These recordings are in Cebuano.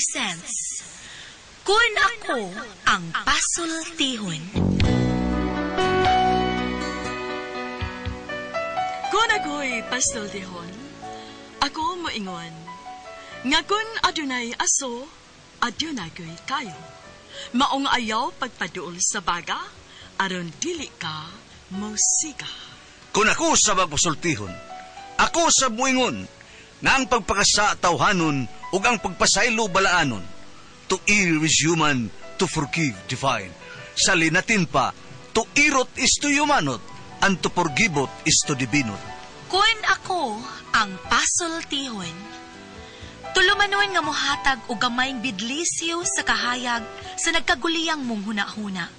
presents Kun Ako Ang Pasultihon. Kun ako'y pasultihon, ako moingon, nga kun adunay aso, adunay ko'y kayo. Maong ayaw pagpaduol sa baga, aron dili ka mosiga. Kun ako sa magpasultihon, ako sa muingon, nga ang pagpakasa tawhanon ug ang pagpasaylo balaanon. To err is human, to forgive divine. Sa linatin pa, to irot is to humanot, and to forgiveot is to divinot. Kun ako ang pasultihon, tulumanon nga mohatag og gamayng bidlisyo sa kahayag sa nagkaguliyang mong hunahuna.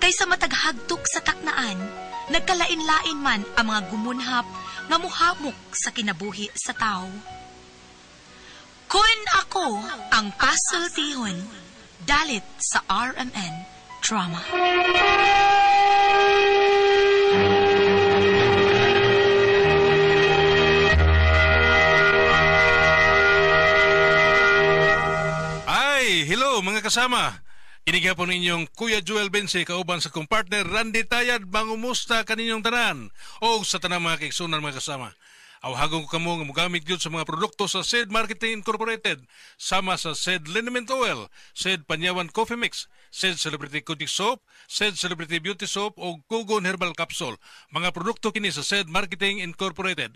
Kaysa mataghagtok sa taknaan, nagkalain-lain man ang mga gumunhap nga muhamok sa kinabuhi sa tao. Kun ako ang pasultihon, dalit sa RMN Drama. Ay, hello mga kasama. Inigapon ninyong Kuya Joel Bense kauban sa kong partner Randy Tayad, mangumusta kaninyong tanan o sa tanang mga kaigsunan mga kasama. Awhagon ko kamo nga mogamit gyud sa mga produkto sa Said Marketing Incorporated sama sa Said Liniment Oil, Said Panyawan Coffee Mix, Said Celebrity Cooking Soap, Said Celebrity Beauty Soap o Kugon Herbal Capsule. Mga produkto kini sa Said Marketing Incorporated.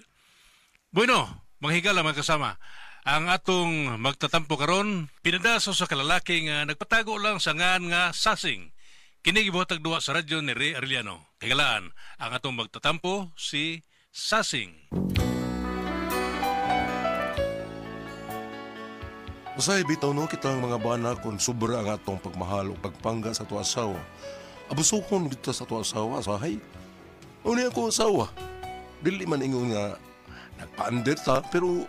Bueno, mga higala mga kasama. Ang atong magtatampo karon pinadaso sa kalalaki nga nagpatago lang sa ngan nga Sasing. Kini gibuhatag duwa sa radyo ni Ray Arellano. Kaigalaan, ang atong magtatampo si Sasing. Masay bitaw no kitang mga bana kung sobra ang atong pagmahal o pagpangga sa ato asawa. Abusuhon kita sa ato asawa, asahay. Uni ako asawa. Dili man ingon nga nagpaandir ta, pero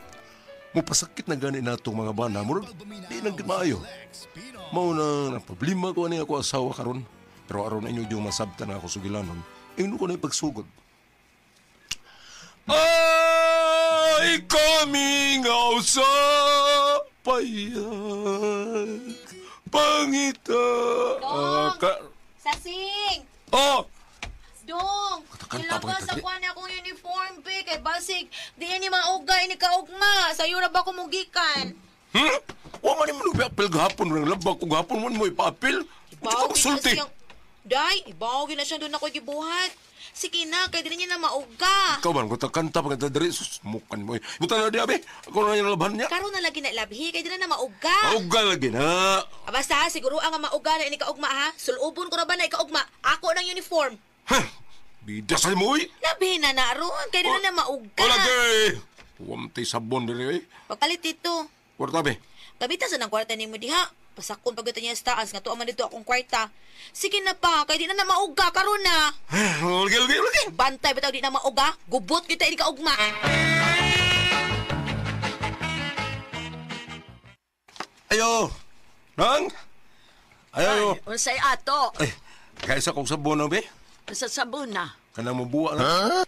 mupasakit na gani natong mga bana. Murag di nang maayo. Mao na ang problema ko ani ako asawa karon. Pero aron inyo yung masabtan ako sugilanon. Ingon ko na ipagsugod. Ay, coming out sa payag, pangita. Dong! Sasing! Oh! Dong! Kanta pa Ilabas kita, ako na akong uniform, be. Kay basig, di yan ni maugay ni kaugma. Sayo na ba kumugikan? Hmm? Wa man mo nagpa-apil gahapon. Nang labag ko gahapon man mo ipa-apil. Ito ka sulti. Day, ibawag na siya doon ako gibuhat. Sige na, kay di niya na mauga. Ikaw man, kung kanta pa kita diri, susmukan mo eh. Buta na di, abe. Ako na yung laban niya. Karon na lagi na ilabhi, kay di na mauga. Mauga lagi na. Ah, basta, siguro ang mauga na ini kaugma, ha? Sulubon ko na ba na ikaugma? Ako ng uniform. Huh? Bida sa mo eh. Labi na na ron, kay di na mauga. Wala kay. Wamtay sabon diri eh. Pagkalit dito. Kwarta, be. Gabita sa nang kwarta nimo diha. Pasakon pag ito niya sa taas, nga tuwa man dito akong kwarta. Sige na pa, kay di na mauga, karon na. Lagi, lagi, lagi. Bantay bitaw di na mauga, gubot kita ini kaugma. Ayo, Nang? Ayo. Ay, unsay ato? Ay, kaisa kong sabon na, be. Sa sabon na. Kanang mabuwa na. Huh?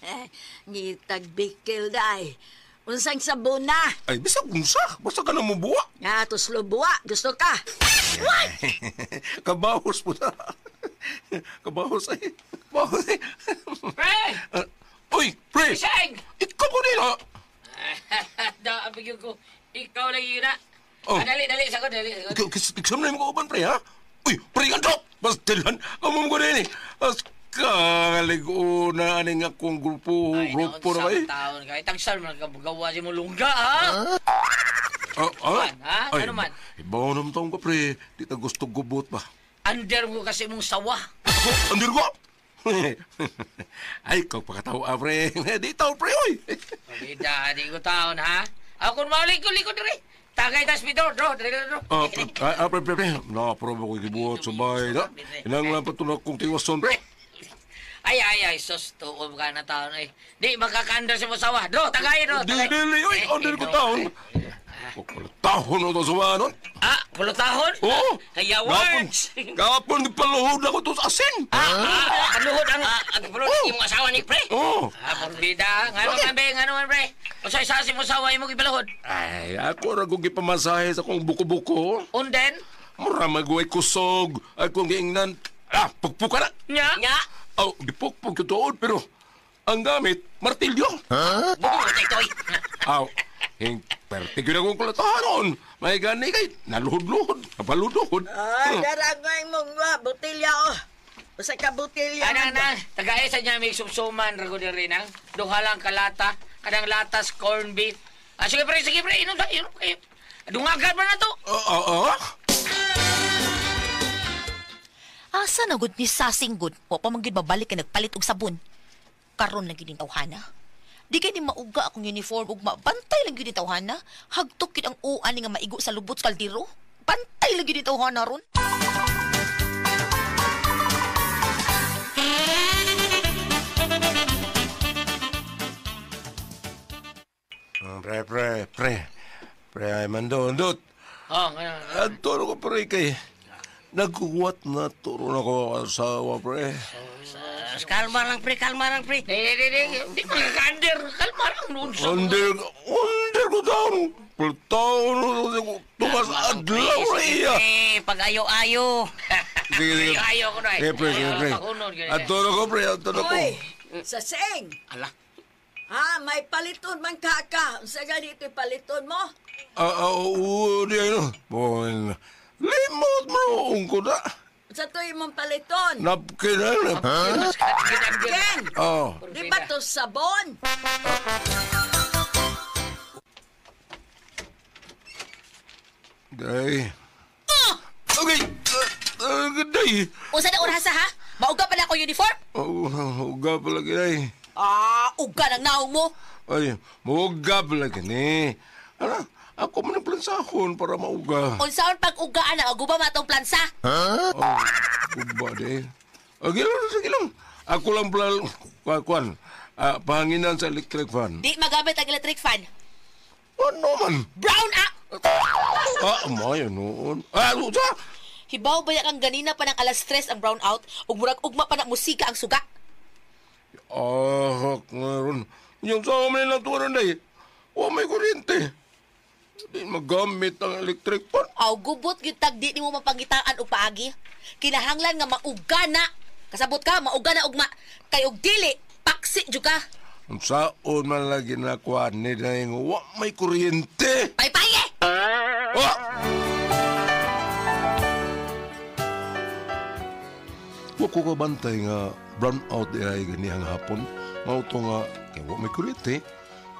Ay, ngitag bikil day. Unsang sabon na? Ay, bisag unsa. Basta ka na mabuwa. Nga, tuslo buwa. Gusto ka? What? Kabahos po na. Kabahos ay. Kabahos ay. Pre! Uy, pre! Isang! Ikaw ko nila! Daabigyo ko. Ikaw lagi yun na. Oh. Ah, dali, dali. Sagot, dali. Sagot. Kisam na yung mga uban, pre, ha? Uy, pre, kanto! Bastilan! Kamam ko din eh. As kaligo na aning akong grupo. Ay, grupo na ba eh? Taon ka. Itang saan man kagawa si Mulungga, ha? Ah? Ha? Ay, Ano man? Ibaw naman taong ka, pre. Di ta gusto gubot ba? Under mo kasi mong sawa. Ako? Under ko? Ay, ikaw pakatawa, pre. Di tao, pre, oy. Pagida, di ko taon, ha? Ako malikod-likod rin. Tagay tas bidor, dro, dre, dro. Pre, pre, pre. Nakaproba ko igibuhat sa bahay, ha? Inang lang pa ito na kong tiwason, pre. Ay, ay, ay, sus, tuom ka na taon, eh. Di, makakaandar sa masawa. Dro, tagay, dro, Di, tagay. dili, oy, under ko taon. Wala taon na ito sa manon. Ah, Pulutahon? Oo. Kaya words. Gapon gipaluhod ako to sa asin. Paluhod ang paluhod Oh. imong asawa ni pre. Oo. Porbida. Ngano man be, ngano man pre. Usa isa si mo asawa imong gipaluhod. Ay, ako ra kong gipamasahe sa akong buko-buko. Unden? Mura maguay kusog. Akong giingnan. Pugpuka na. Nya? Nya. Oh, gipukpuk ko tuod, pero ang gamit, martilyo. Buko ka toy. Aw, hing, perte yun akong kulatahanon. May gani kay, naluhod-luhod, napaluhod. Ay, daragay mong botilya oh. Usa ka botilya. Ana na, tagay sa niya may sumsuman ra gud diri nang. Duha lang ka lata, kanang latas corn beef. Sige pre, inom ta, inom kayo. Dungagan man na to. Asa na gud ni sasinggod? Wa pa man gid mabalik kay nagpalit og sabon. Karon lang gid ning tawhana. Di kay ni mauga akong uniform ug mabantay lang gid ning tawhana. Hagtok gid ang uan nga maigo sa lubot sa kaldero. Bantay lang gid ning tawhana ron. Pre. Pre, ay mandondot. Oh, ngano. Adto ko pre kay nagkuwat na turo na ko asawa pre. Kalma lang, pre. Kalma lang, pre. Di, di makakander. Kalma lang noon sa... Under ko taon. Pultaon tumas adlaw re iya. Eh, pag-ayo-ayo. Sige. Ayo ko na. Sige, pre, sige, pre. Adto na ko pre, adto na ko. Uy, sasing. Ala. Ha, may paliton man ka ka. Unsa ganito paliton mo? Oo, di ano. Bon, limot mo ko na. Unsa to imong paliton? Napkin na, napkin. Ken, Oh. di ba to sabon? Day. Okay. Day. Unsa na orasa ha? Mauga pa na ako uniform? Oh, uga pala kinay. Uga ng naong mo. Ay, mauga pala kini. Ala, ako man ang plansahon para mauga. Unsaon pag-ugaan ang aguba matong plansa? Oh, uba di. Sige lang, sige lang. Ako lang pala, kuan, pahanginan sa electric fan. Di magamit ang electric fan. Ano man? Brown ah! Mayo noon. Usa! Hibaw ba kang ganina pa ng 3:00 ang brown out ug murag ugma pa na musika ang suga? Ngaron. Yung sa amin lang tuwan day. Wa may kuryente. Di magamit ang electric fan. Aw gubot gyud tag di nimo mapangitaan og paagi. Kinahanglan nga mauga na. Kasabot ka, mauga na ugma. Kay og dili, paksi jud ka. Ang saon man lagi na kuan ni day nga wa may kuryente. Paypay eh! Ah! Wa ko kabantay nga brown out di ay ganihang hapon. Mao to nga kay wa may kuryente.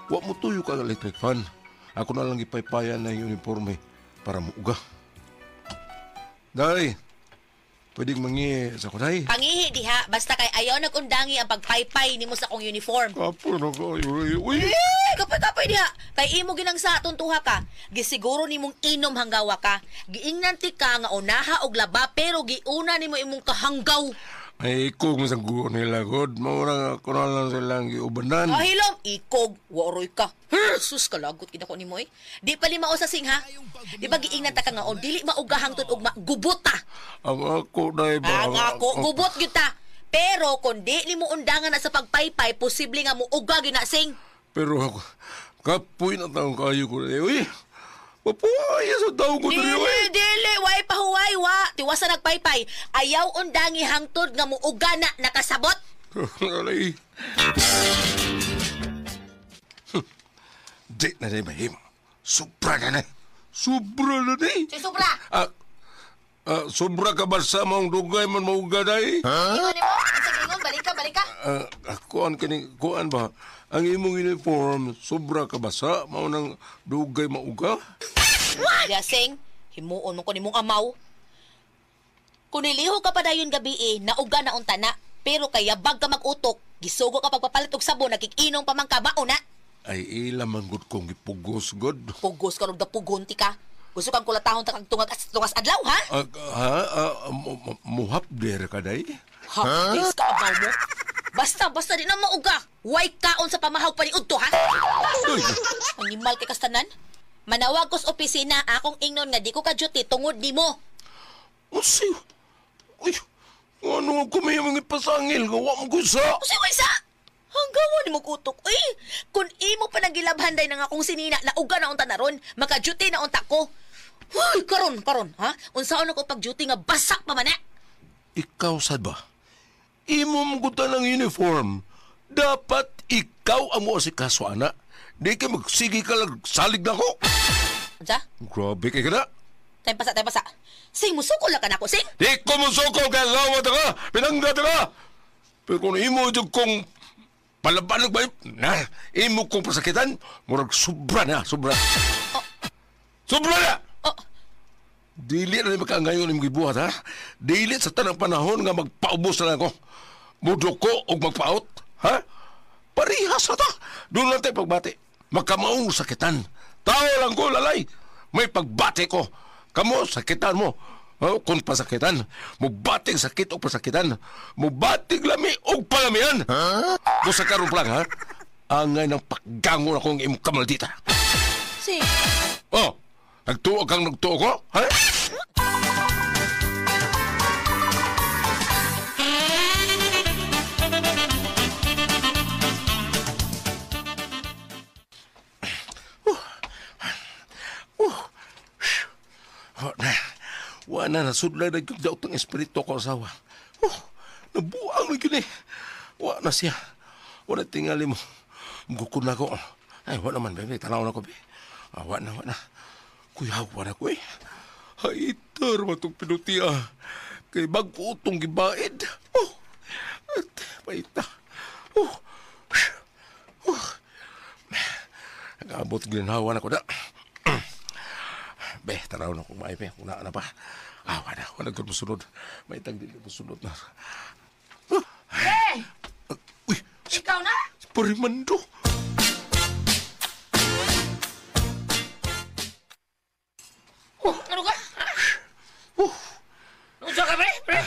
Wa mo tuyo ka ang electric fan. Ako na lang gipaypayan na yung uniforme para muuga. Day, pwedeng mangi sa kunay. Pangihi diha, basta kay ayaw nagundangi ang pagpaypay nimo sa akong uniform. Kapo na kayo. Uy! Eh, kapoy-kapoy diha. Kay imo ginang sa atong tuha ka. Gisiguro nimong inom hanggawa ka. Giingnan ti ka nga unaha og laba pero giuna nimo imong kahanggaw. Ay, ikog mo sa guo nila, God. Maura ako na lang silang giubanan. Ah, hilom, ikog, waroy ka. Sus, kalagot gid ako nimo eh. Di pa lima sa sing ha. Di ba giingnan ta ka nga o dili maugahang tun ugma gubot ta. Ang ako na iba. Ang ako gubot gyud ta. Pero kung di nimo undangan na sa pagpaypay, posible nga muuga gyud na sing. Pero ako, kapoy na taong kayo ko na. Uy, mapuhay sa taong ko Dili, na uy. dili, way pahuway, wa. Tiwasa nagpaypay. Ayaw undangi hangtod nga muuga na nakasabot. Alay. Di na di mahimo. Sobra na na. Sobra na di. Si sobra. Sobra ka ba sa mong dugay man mauga day? Ingon nimo, unsa ingon, balik ka, balik ka. Kuan kani kuan ba? Ang imong uniform sobra ka basa mao nang dugay mauga? Sing, himuon mo ko nimong amaw. Kung niliho ka pa dayon gabi eh, nauga na unta na. Pero kay yabag ka mag-utok, gisugo ka pagpapalit og sabon, nakikinom pa man ka, mao na. Ay ila man gud kong gipugos god. Pugos ka og dapugon ti ka. Gusto kang kulatahon ta kag tungag tungas adlaw, ha? Muhap der ka day? Ha? Days ka abaw mo. Basta di na mauga. Way kaon sa pamahaw pa ni udto, ha? Uy, Animal kay kastanan. Manawag ko sa opisina akong ingnon nga di ko ka-duty tungod nimo. Unsay? Uy, ano ko may mga ipasangil nga wa mo ko sa. Unsay way sa? Hanggawa nimo kutok. Uy, kun imo pa nagilabhan day nang akong sinina, nauga na unta na ron, maka-duty na unta ko. Uy, karon karon, ha? Unsaon ako pag-duty nga basak pa man na? Ikaw sad ba? Imo mo gud ng uniform. Dapat ikaw ang moasikaso ana. Di kay magsige ka lang salig na ko. Unsa? Grabe kay kana. Time pasa, time pasa. Sing, musukol na ka nako, sing. Di ko musukol kay asawa ta ka. Pinangga ta ka. Pero kung imo jud kong palabanog ba na imo kong pasakitan, murag sobra na, sobra. Oh. Sobra na! Oh. Dili na makaangayon imong gibuhat ha. Dili sa tanang panahon nga magpaubos na lang ako. Muduko og magpaot, ha? Parihas na ta. Doon lang tayo pagbati. Makamaong sakitan. Tao lang ko, lalay. May pagbati ko. Kamo, sakitan mo. Oh, kung pasakitan, mubating sakit o pasakitan, mubating lami o palamian. Ha? Kung sa karon pa lang, ha? Angay ng paggangon akong imong kamaldita. Sing. Oh, nagtuo kang nagtuo ko, ha? Wa na, nasudlay na yung daot ng espiritu ko asawa. Oh, nabuang na yun eh. Wa na siya. Wa na tingali mo. Mugukod na ako. Ay, wa naman, baby. Tanaw na ko, baby. Ah, wa na, wa na. Kuya, wa na ko eh. Haitar matong pinuti ah. Kay bago itong gibaid. Oh, at paita. Oh, oh. Nag-abot ginhawa na ko na. Be, tanaw na kung may, be. Una na pa. Ah, wala. Wala ko musunod. May tagdi na musunod na. Pre! Uy! Ikaw na? Si Parimando. Oh, ano ka? Oh. Unsa ka, pre? Pre?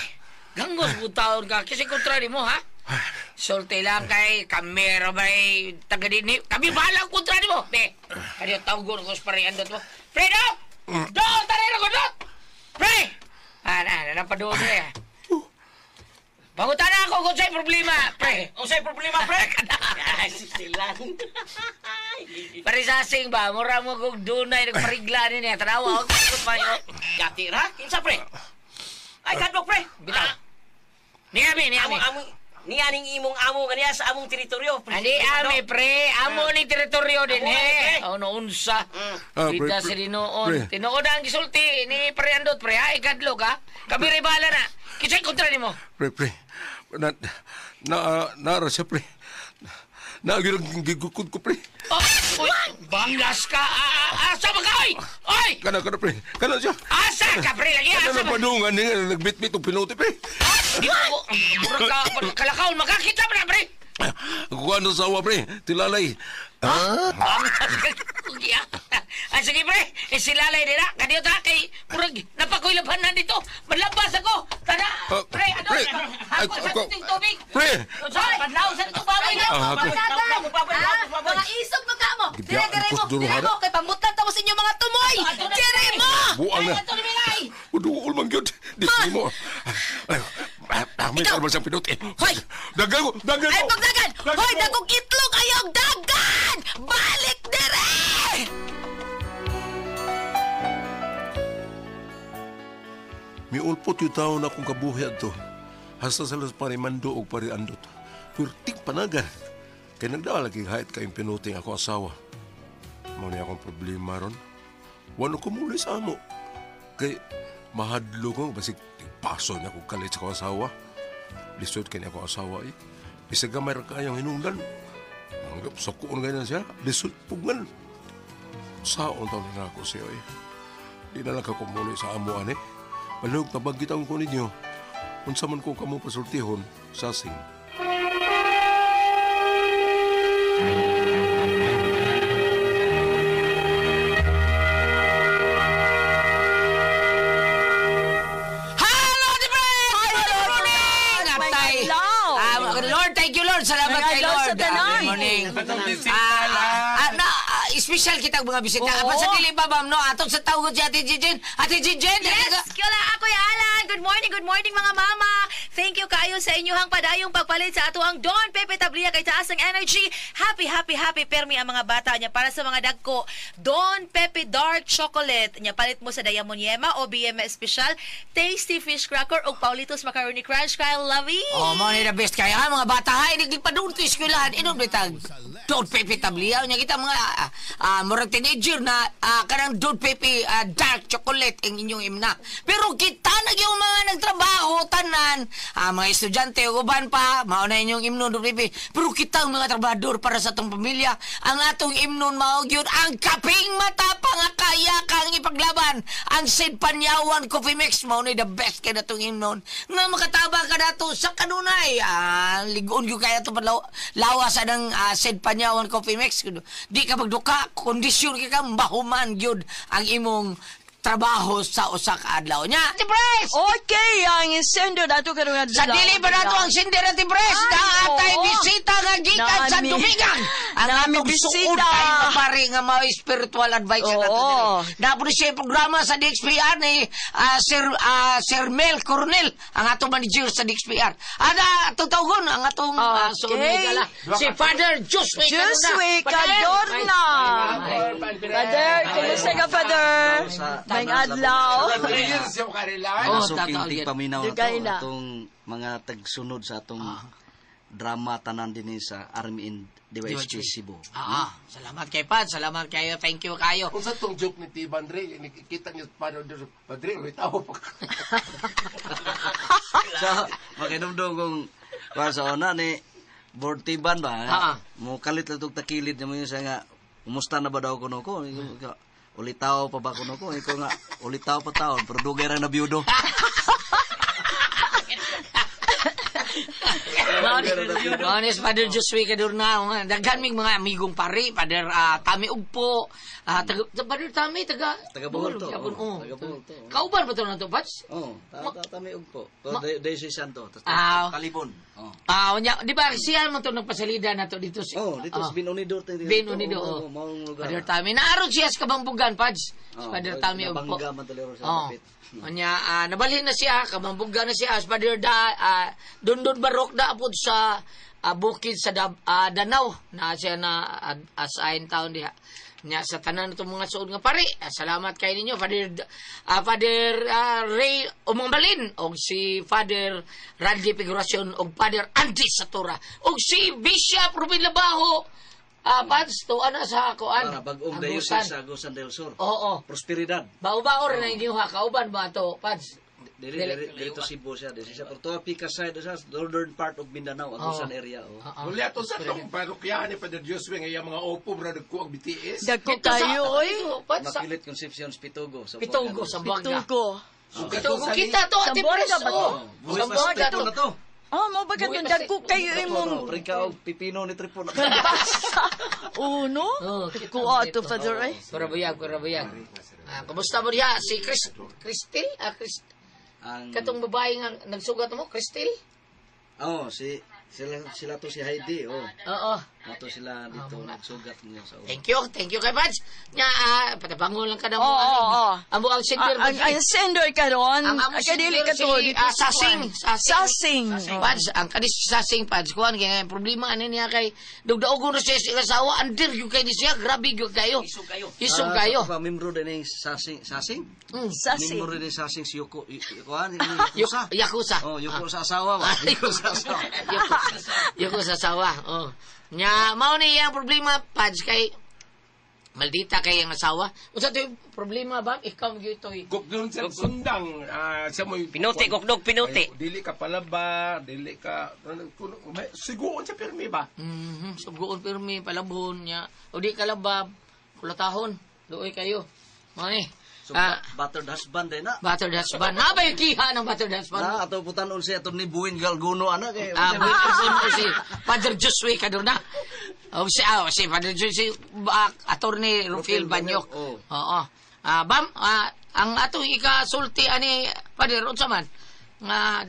Ganggos butaon ka. Kasi kontra ni mo, ha? Sulti lang kay kamera ba taga dinhi. Kami bahala ang kontra ni mo. Be, kaniyo tawgon ko sa pariandot mo. Pre, do! Do! Tarero ko, do! Pre! Ah, na, napadoon na eh. Pangutan na ako kung sa'y problema, pre. Kung sa'y problema, pre? Silang. Parisasing ba? Mura mo kung dunay nagparigla ni niya. Tanawa, huwag ko pa yun. Gati ra? Kinsa, pre? Ay, kadlok, pre. Bitaw. Niami, niami. Amo, niya ning imong amo kaniya sa among teritoryo. Pre. Ani ami, pre. Amo ni teritoryo din, Amo, he. pre. Oh, no, unsa. Ah, pre, Bida pre, si Dinoon. pre. Tinuod ang gisulti ni Pre Andot, pre. Ha, ikadlok, ha? Kami rin bahala na. Kisa'y kontra ni mo. Pre, pre. Na, na, siya, pre. Na, na, gigukod ko, pre. Oh, uy, banglas ka. Asa ba ka, oy? Oy! Kana, kana, pre. Kana siya. Asa ka, pre? Lagi, Kana asa na ba? padungan niya. Nagbitbit og pinuti, pre. Di ko, murag ka, kalakaon, makakita mo na, pre. Kuha na sawa, pre. Tilalay. Ah, sige, pre. Eh, silalay nila. Kaniyo ta, kay murag, napakoy laban na dito. Malabas ako. Tana, pre, ano? pre. Ako sa Ako- itong tubig. Pre! Sa, padlaw sa itong baboy. Ah, ako. Mga isog mga mo. Gibiyaan Dire, dire ko mo. sa duruhan, Dire mo. Kay pamutlan tapos inyong mga tumoy. Dire mo. Buang na. Ato ni Milay. Uduol man gyud. Di mo. Ay, may Ikaw. karma siyang pinuti. Hoy! Dagan ko! Dagan Ay, ko! pagdagan! Dagan Hoy, ko! dagong itlog! Ayaw, dagan! Balik dire! Miulpot yung tao na akong kabuhi adto. Hasta sa las parimando og pariandot. Purting panagan. Kay nagdala lagi hait kayong pinuting ako asawa. Mao ni akong problema ron. Wano ko muli sa amo. Kay mahadlo ko basig paso niya akong kalit sa akong asawa. Lisod kay niya akong asawa eh. Bisag gamay ra kayang hinungdan. Manggap sa kuon ganyan siya. Lisod pugngan. Saon taon na ako siya eh. Di na lang ka kumuli sa amo ani. Balog tabag ang ko ninyo. Unsa man ko kamo pasultihon, sasing. Hello, di pre! Good morning! Atay. Ah, Lord, thank you, Lord. Salamat May kay adlaw Lord. sa tanan. Good morning. Espesyal kitang mga bisita. Oo. Apan sa dili pa, ma'am, no? Atong sa tawag si Ate Jijen. Ate Jijen! Yes, kyola ako Alan. Good morning mga mama. Thank you kaayo sa inyuhang padayong pagpalit sa ato ang Don Pepe Tablia kay taas ang energy. Happy, happy, happy permi ang mga bata niya para sa mga dagko. Don Pepe Dark Chocolate niya palit mo sa Diamond Yema o BM Special, Tasty Fish Cracker o Paulitos Macaroni Crunch. Kyle Lovey. Oh, mo ni the best kaya ha, mga bata ha, inig pa doon to eskwelahan, inom bitag Don Pepe Tablia nya kita mga murag teenager na kanang Don Pepe dark chocolate ang inyong imna. Pero kita na gyud mga nagtrabaho tanan, mga estudyante ug uban pa, mao na inyong imnon Don Pepe. Pero kita ang mga trabahador para sa atong pamilya, ang atong imnon mao gyud ang kaping matapang nga kaya kang ipaglaban. Ang Sid Panyawan Coffee Mix mao ni the best kay natong imnon. Nga makataba ka nato sa kanunay. Ligon gyud kaya to lawas anang Sid Panyawan Coffee Mix. Di ka magduka, kondisyon kay ka mahuman gyud ang imong trabaho sa usa ka adlaw nya. Ate Pres! Okay, ang sender nato karong adlaw. Sa dili pa nato ang sender Ate Pres, Ay, naatay oo. bisita nga gikan sa Nami. Dumigan. Ang Nami atong bisita. suod kay pare nga mao spiritual advisor nato Oo. diri. Napo ni siya programa sa DXPR ni Sir Mel Coronel, ang atong manager sa DXPR. Ada atong tawgon ang atong suod Okay. ni gala si Father Josue Cadorna. Josue Cadorna. Father, kumusta ka, Father? May adlaw. Oh, Nasuking tataw yun. tigpaminaw na Dugay to, na. atong mga tagsunod sa atong drama tanan din sa Army in DYHP Cebu. Salamat kay Pad, salamat kayo, thank you kayo. Kung sa tong joke ni Tiban Dre, nakikita niyo paano Padre, may tao pa. So, makinumdum kung kuwan sa una ni Board Tiban ba? Mo kalit lang tong takilid niya mo yun siya nga, kumusta na ba daw kuno ko? Ulitaw pa ba kuno ko? Ikaw nga, ulitaw pa taon, pero dugay ra na biyudo. Maonis Father Josue Cadorna, mga daghan mig mga amigong pare, Father Tami Ugpo, taga, Father Tami taga Taga Bohol to, Gapon, oh. oh. Taga Bohol to, oh. Kauban ba to na to, Pats? Oh, tami ugpo. Pero day si Santo, tas Talibon. Oh. Unya, di ba siya man to nagpasalida na to dito si Oh, dito sa Binonido to. Bin Unido. Oh. Maong lugar. Father Tami, naaron siya sa Kabambugan, Pads. Si Oh, Father Tami Ugpo. nabangga man talero sa Oh. kapit. Unya, nabalhin na siya, Kabambugan na siya, si Father da, Dundun Barok da apod sa bukid sa Danau na siya na assign town diha. Nya sa tanan itong mga suod nga pare. Salamat kay ninyo Father Father Ray Umangbalin og si Father Randy Figuracion og Father Andy Satura og si Bishop Ruben Labajo. Pads to ana sa kuan. Para bag-ong Agusan. diocese sa Agusan del Sur. Oo. Prosperidad. Bao-bao rin ang inyong ha kauban ba to, Pads? Dili dili dito Cebu siya, dili siya. Pero to pika side sa northern part of Mindanao, Agusan area. Oh. Wala to sa tong parokyahan ni Padre Josue nga iyang mga opo bro nagkuha ang BTS. Dagko Dito sa- kayo, oy. dito, Pads, sa Makilit Concepcion Pitugo. Sa Pitugo sa Buanga. Pitugo. Pitugo kita to, Ate Sambuanga Pres. ba to? Oh. Buhay Sambuanga pa to. na to. Mo ba katong dagko kayo imong Pre ka og pipino ni Tripon. basa. Uno? Oh, kita Kuha dito. to, Father, eh. Kurabuyag, kurabuyag. Kumusta mo diha? Si Chris, Cristel? Chris, Ang katong babae nga nagsugat mo, Cristel? Oh, si sila to si Heidi, oh. Oo. Mato sila dito nagsugat niya sa ulo. Thank you kay Pads. Nya, patabangon lang ka na mo. Oo, oo, oo. Amo ang sender Ang sender karon, Ang amo kadili sender ka to si, dito sa Sasing, kuwan. Sasing. Sasing. Pads, ang kanis Sasing Pads, kuan kay nga problema ani niya kay dugdaogon ra siya sa asawa, andir gyud kay ni siya, grabe gyud kayo. Isog kayo. Isog kayo. Sa membro din yung Sasing, Sasing? Sasing. Membro din yung Sasing si Yoko, kuan, Yakuza. Yakuza. Oh, Yoko sa asawa ba? Yoko sa asawa. Yoko sa asawa. Oh. Nya mao ni ang problema Pads kay maldita kay ang asawa. Unsa to yung problema ba? Ikaw gyud toy. Gugdon sa sundang siya mo'y Pinuti, gugdog, pinuti. Ay, dili ka palaba, dili ka may, siguon sa pirmi ba? Sugoon pirmi palabhon nya. O di kalabab, kulatahon. Luoy kayo. Mao ni. So, battered husband din na. Battered husband. Na ba yung kiha ng battered husband? Na, ato putanon siya ato ni Buwin Galguno ana kay. Buwin Galguno si Father Josue Cadorna. O si si Father Josue Attorney Rufil Banyok. Oh. Oo. Bam, ang atong ikasulti ani Father unsa man? Nga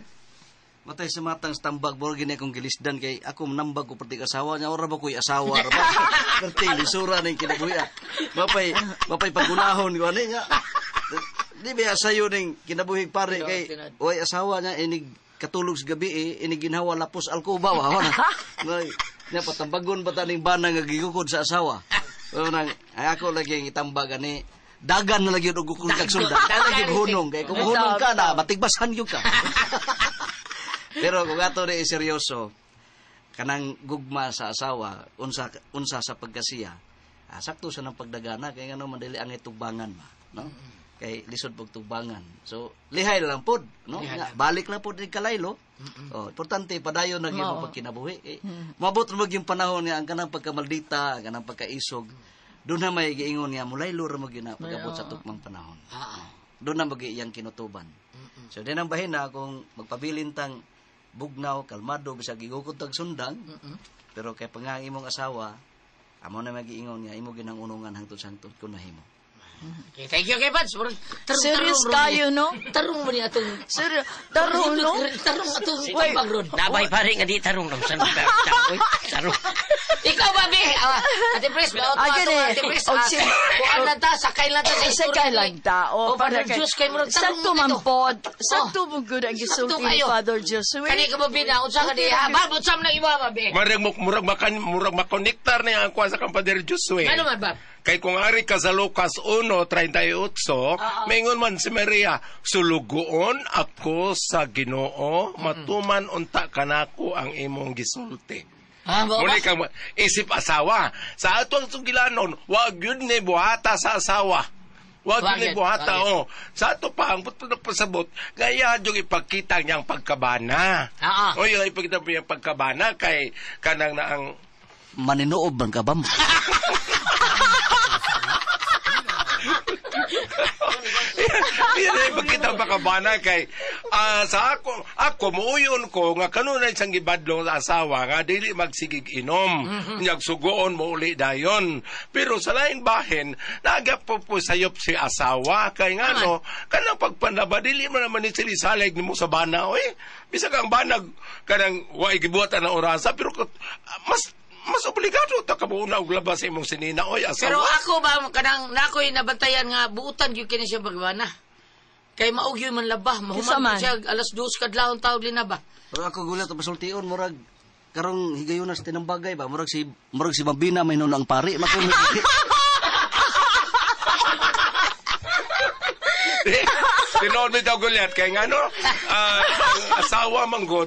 Matay sa matang sa tambag murag gini akong gilisdan kay ako nambag ko perti asawa niya ora ba ko'y asawa ra ba. Perti lisura ning kinabuhi. Mapay mapay pagunahon ko ani nga. Di ba sayo ning kinabuhi pare kay way asawa niya inig katulog sa gabi eh, inig ginhawa lapos alkuba wa na. Nya patambagon ba ta ning bana nga gigukod sa asawa. Pero nang ay ako lagi ang itambag ani dagan na lagi og gukod kag sunda. Lagi hunong kay kung hunong ka na matigbasan gyud ka. Pero kung ato ni seryoso kanang gugma sa asawa unsa unsa sa pagkasiya, sakto sa nang pagdagana kay ngano man dili ang itugbangan ba, no? Kay lisod pag tugbangan. So lihay lang pod, no? Nga, balik lang pod ni kalaylo. Oh, importante padayon na gyud mo pagkinabuhi. Eh, moabot ra yung panahon nga ang kanang pagkamaldita, ang kanang pagkaisog. Doon na may giingon nga mulaylo ra mo gyud na pag-abot sa tukmang panahon. Doon na magi iyang kinutuban. So din ang bahina kung magpabilin tang bugnaw, kalmado, bisag gigukod tag sundang, pero kay pangang imong asawa, amo na magiingon nga imo ginang unungan hangtod sa hangtod kun nahimo. Okay, thank you kay Pads. Serious kayo, no? Tarong mo ni atong Serious. Tarong, no? Tarong atong tambag ron. Nabay pare nga di tarong lang sa Uy, tarong. Ikaw ba, Bi? Ate Pres, ba? Ah, gani. Ate Pres, Og si- kuan lang ta, sakay lang ta sa Sakay istorya. lang ta. O, O, Father Diyos, kay murag tarong Sakto mo man dito. pod. Sakto mo good ang gisulti Sakto ni kayo. Father Josue. Kani ka mo, Bi, na? Unsa ka di? Ha? Ba, unsa man ang iwa, ba, Bi? Murag murag makan murag makonektar niya ang kuha sa kang Padre Josue. Ano man, Bab? Kay kung ari ka sa Lucas 1:38, maingon man si Maria, sulugoon ako sa Ginoo, matuman unta kanako ang imong gisulti. Ah, ba, Muli kang isip asawa. Sa atong sugilanon, wag yun ni buhata sa asawa. Wag yun ni buhata, oh. Sa ato pa, ang puto nagpasabot, gaya yung ipagkita niyang pagkabana. Ah, O yung ipagkita niyang pagkabana kay kanang na ang Maninoob man ka ba? Yan ay pagkita pagkabana kay sa ako ako muuyon ko nga kanunay siyang gibadlong sa asawa nga dili magsigig inom. Nyag sugoon mo uli dayon. Pero sa laing bahin naga po po sayop si asawa kay ngano kanang pagpanlaba dili man naman ni sila salig nimo sa bana oy. Bisag ang banag kanang wa gibuhatan ang orasa pero mas mas obligado ta ka mo una og labas sa imong sinina oy asawa. Pero ako ba, kanang nakoy nabantayan nga buutan gyud kini siya pagbana. Kay maog yun man laba, mahuman man. siya alas 2 kadlawon tawag linaba. Pero ako gulat ang pasultion murag karong higayon sa tinambagay ba murag si Mabina may ang pari mako. Tinood mo daw gulyat kay ngano ang asawa manggod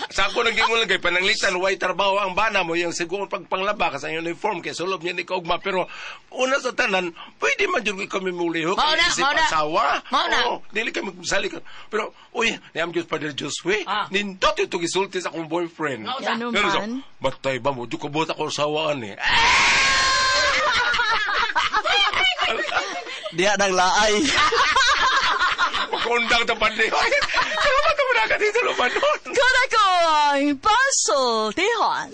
sa ako naging ulang kay pananglitan way trabaho ang bana mo yung siguro pagpanglaba ka sa uniform kay sulob niya ni kaugma pero una sa tanan pwede man jud kami mulihok Mao na, isip mao na. asawa. Mao na. Oo, dili kay magsali ka pero uy niam Diyos Padre Josue nindot ito gisulti sa akong boyfriend. Mao na. Ano Pero sa, man? batay ba mo di ko buhat ako asawaan eh. Diha nang laay. Pagkundang ta pandi. Salamat mo na ka dito lumanon. Good ako ang pasultihon.